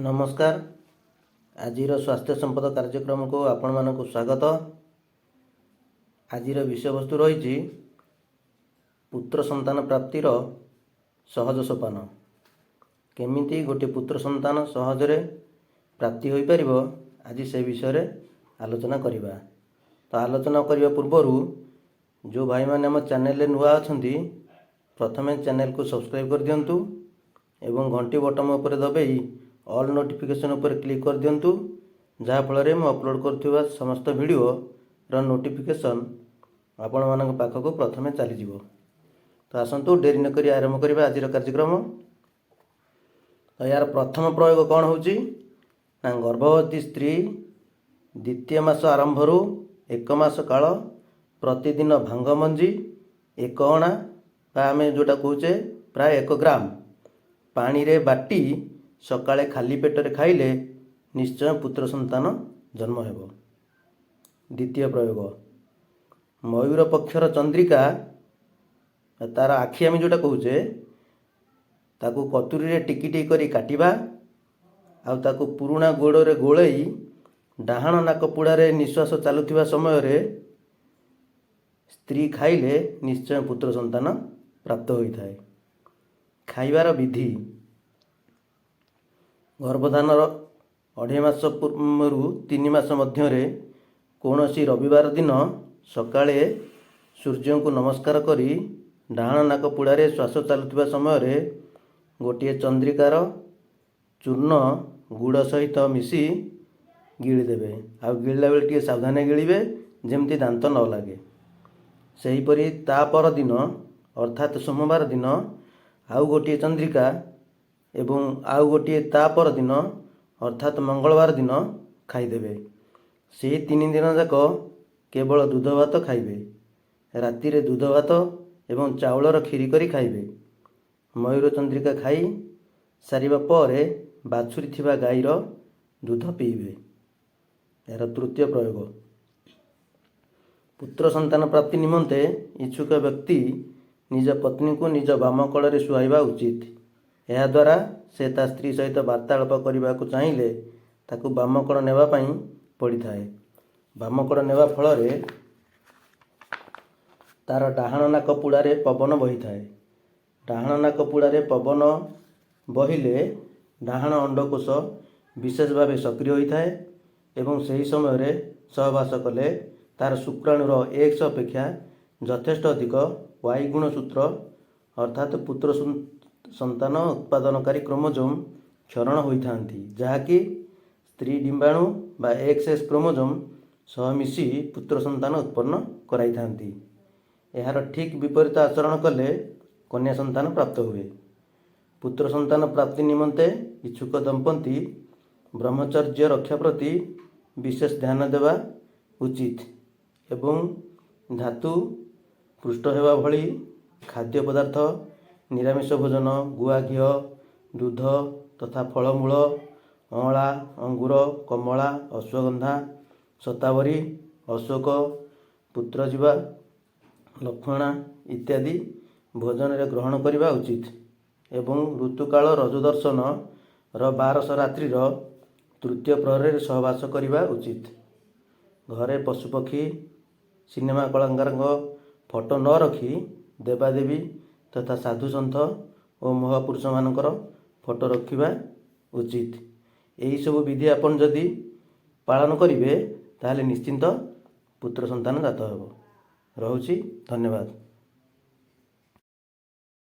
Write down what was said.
ନମସ୍କାର। ଆଜିର ସ୍ୱାସ୍ଥ୍ୟ ସମ୍ପଦ କାର୍ଯ୍ୟକ୍ରମକୁ ଆପଣମାନଙ୍କୁ ସ୍ୱାଗତ। ଆଜିର ବିଷୟବସ୍ତୁ ରହିଛି ପୁତ୍ର ସନ୍ତାନ ପ୍ରାପ୍ତିର ସହଜ ସୋପାନ। କେମିତି ଗୋଟିଏ ପୁତ୍ର ସନ୍ତାନ ସହଜରେ ପ୍ରାପ୍ତି ହୋଇପାରିବ, ଆଜି ସେ ବିଷୟରେ ଆଲୋଚନା କରିବା। ତ ଆଲୋଚନା କରିବା ପୂର୍ବରୁ ଯେଉଁ ଭାଇମାନେ ଆମ ଚ୍ୟାନେଲରେ ନୂଆ ଅଛନ୍ତି, ପ୍ରଥମେ ଚ୍ୟାନେଲକୁ ସବସ୍କ୍ରାଇବ୍ କରିଦିଅନ୍ତୁ ଏବଂ ଘଣ୍ଟି ବଟନ୍ ଉପରେ ଦବାଇ ଅଲ୍ ନୋଟିଫିକେସନ୍ ଉପରେ କ୍ଲିକ୍ କରିଦିଅନ୍ତୁ, ଯାହାଫଳରେ ମୁଁ ଅପଲୋଡ଼ କରୁଥିବା ସମସ୍ତ ଭିଡ଼ିଓର ନୋଟିଫିକେସନ୍ ଆପଣମାନଙ୍କ ପାଖକୁ ପ୍ରଥମେ ଚାଲିଯିବ। ତ ଆସନ୍ତୁ, ଡେରି ନକରି ଆରମ୍ଭ କରିବା ଆଜିର କାର୍ଯ୍ୟକ୍ରମ। ତ ଏହାର ପ୍ରଥମ ପ୍ରୟୋଗ କ'ଣ ହେଉଛି ନା, ଗର୍ଭବତୀ ସ୍ତ୍ରୀ ଦ୍ୱିତୀୟ ମାସ ଆରମ୍ଭରୁ ଏକ ମାସ କାଳ ପ୍ରତିଦିନ ଭାଙ୍ଗ ମଞ୍ଜି 1 ଅଣା ବା ଆମେ ଯେଉଁଟା କହୁଛେ ପ୍ରାୟ 1 ଗ୍ରାମ ପାଣିରେ ବାଟି ସକାଳେ ଖାଲି ପେଟରେ ଖାଇଲେ ନିଶ୍ଚୟ ପୁତ୍ର ସନ୍ତାନ ଜନ୍ମ ହେବ। ଦ୍ୱିତୀୟ ପ୍ରୟୋଗ, ମୟୂର ପକ୍ଷର ଚନ୍ଦ୍ରିକା, ତାର ଆଖି ଆମେ ଯେଉଁଟା କହୁଛେ, ତାକୁ କତୁରୀରେ ଟିକି ଟିକି କରି କାଟିବା ଆଉ ତାକୁ ପୁରୁଣା ଗୁଡ଼ରେ ଗୋଳେଇ ଡାହାଣ ନାକ ପୁଡ଼ାରେ ନିଶ୍ୱାସ ଚାଲୁଥିବା ସମୟରେ ସ୍ତ୍ରୀ ଖାଇଲେ ନିଶ୍ଚୟ ପୁତ୍ର ସନ୍ତାନ ପ୍ରାପ୍ତ ହୋଇଥାଏ। ଖାଇବାର ବିଧି, ଗର୍ଭଧାନର ଅଢ଼େଇ ମାସ ପୂର୍ବରୁ 3 ମାସ ମଧ୍ୟରେ କୌଣସି ରବିବାର ଦିନ ସକାଳେ ସୂର୍ଯ୍ୟଙ୍କୁ ନମସ୍କାର କରି ଡାହାଣ ନାକ ପୁଡ଼ାରେ ଶ୍ୱାସ ଚାଲୁଥିବା ସମୟରେ ଗୋଟିଏ ଚନ୍ଦ୍ରିକାର ଚୂର୍ଣ୍ଣ ଗୁଡ଼ ସହିତ ମିଶି ଗିଳିଦେବେ। ଆଉ ଗିଳିଲା ବେଳେ ଟିକେ ସାବଧାନ ଗିଳିବେ, ଯେମିତି ଦାନ୍ତ ନ ଲାଗେ। ସେହିପରି ତା ପରଦିନ ଅର୍ଥାତ୍ ସୋମବାର ଦିନ ଆଉ ଗୋଟିଏ ଚନ୍ଦ୍ରିକା ଏବଂ ଆଉ ଗୋଟିଏ ତା ପରଦିନ ଅର୍ଥାତ୍ ମଙ୍ଗଳବାର ଦିନ ଖାଇଦେବେ। ସେହି 3 ଦିନ ଯାକ କେବଳ ଦୁଧ ଭାତ ଖାଇବେ। ରାତିରେ ଦୁଧ ଭାତ ଏବଂ ଚାଉଳର କ୍ଷୀରି କରି ଖାଇବେ। ମୟୂର ଚନ୍ଦ୍ରିକା ଖାଇ ସାରିବା ପରେ ବାଛୁରୀ ଥିବା ଗାଈର ଦୁଧ ପିଇବେ। ଏହାର ତୃତୀୟ ପ୍ରୟୋଗ, ପୁତ୍ର ସନ୍ତାନ ପ୍ରାପ୍ତି ନିମନ୍ତେ ଇଚ୍ଛୁକ ବ୍ୟକ୍ତି ନିଜ ପତ୍ନୀଙ୍କୁ ନିଜ ବାମ କଡ଼ରେ ଶୁଆଇବା ଉଚିତ। ଏହାଦ୍ୱାରା ସେ ତା ସ୍ତ୍ରୀ ସହିତ ବାର୍ତ୍ତାଳାପ କରିବାକୁ ଚାହିଁଲେ ତାକୁ ବାମ କଡ଼ ନେବା ପାଇଁ ପଡ଼ିଥାଏ। ବାମ କଡ଼ ନେବା ଫଳରେ ତାର ଡାହାଣ ନାକ ପୁଡ଼ାରେ ପବନ ବହିଥାଏ। ଡାହାଣ ନାକ ପୁଡ଼ାରେ ପବନ ବହିଲେ ଡାହାଣ ଅଣ୍ଡକୋଷ ବିଶେଷ ଭାବେ ସକ୍ରିୟ ହୋଇଥାଏ ଏବଂ ସେହି ସମୟରେ ସହବାସ କଲେ ତାର ଶୁକ୍ରାଣୁର ଏକ୍ସ ଅପେକ୍ଷା ଯଥେଷ୍ଟ ଅଧିକ ୱାଇ ଗୁଣସୂତ୍ର ଅର୍ଥାତ୍ ପୁତ୍ର ସନ୍ତାନ ଉତ୍ପାଦନକାରୀ କ୍ରୋମୋଜୋମ୍ କ୍ଷରଣ ହୋଇଥାନ୍ତି, ଯାହାକି ସ୍ତ୍ରୀ ଡିମ୍ବାଣୁ ବା ଏକ୍ସ ଏକ୍ସ କ୍ରୋମୋଜୋମ୍ ସହ ମିଶି ପୁତ୍ର ସନ୍ତାନ ଉତ୍ପନ୍ନ କରାଇଥାନ୍ତି। ଏହାର ଠିକ୍ ବିପରୀତ ଆଚରଣ କଲେ କନ୍ୟା ସନ୍ତାନ ପ୍ରାପ୍ତ ହୁଏ। ପୁତ୍ର ସନ୍ତାନ ପ୍ରାପ୍ତି ନିମନ୍ତେ ଇଚ୍ଛୁକ ଦମ୍ପତି ବ୍ରହ୍ମଚର୍ଯ୍ୟ ରକ୍ଷା ପ୍ରତି ବିଶେଷ ଧ୍ୟାନ ଦେବା ଉଚିତ ଏବଂ ଧାତୁ ପୁଷ୍ଟ ହେବା ଭଳି ଖାଦ୍ୟ ପଦାର୍ଥ, ନିରାମିଷ ଭୋଜନ, ଗୁଆ ଘିଅ, ଦୁଧ ତଥା ଫଳମୂଳ, ଅଁଳା, ଅଙ୍ଗୁର, କମଳା, ଅଶ୍ୱଗନ୍ଧା, ଶତାବରୀ, ଅଶୋକ, ପୁତ୍ରଜୀବା, ଲକ୍ଷ୍ମଣା ଇତ୍ୟାଦି ଭୋଜନରେ ଗ୍ରହଣ କରିବା ଉଚିତ ଏବଂ ଋତୁକାଳ ରଜୋଦର୍ଶନର ବାରଶ ରାତ୍ରିର ତୃତୀୟ ପ୍ରହରରେ ସହବାସ କରିବା ଉଚିତ। ଘରେ ପଶୁପକ୍ଷୀ, ସିନେମା କଳାକାରଙ୍କ ଫଟୋ ନ ରଖି ଦେବାଦେବୀ ତଥା ସାଧୁସନ୍ଥ ଓ ମହାପୁରୁଷମାନଙ୍କର ଫଟୋ ରଖିବା ଉଚିତ। ଏହିସବୁ ବିଧି ଆପଣ ଯଦି ପାଳନ କରିବେ, ତାହେଲେ ନିଶ୍ଚିନ୍ତ ପୁତ୍ର ସନ୍ତାନ ଜାତ ହେବ। ରହୁଛି, ଧନ୍ୟବାଦ।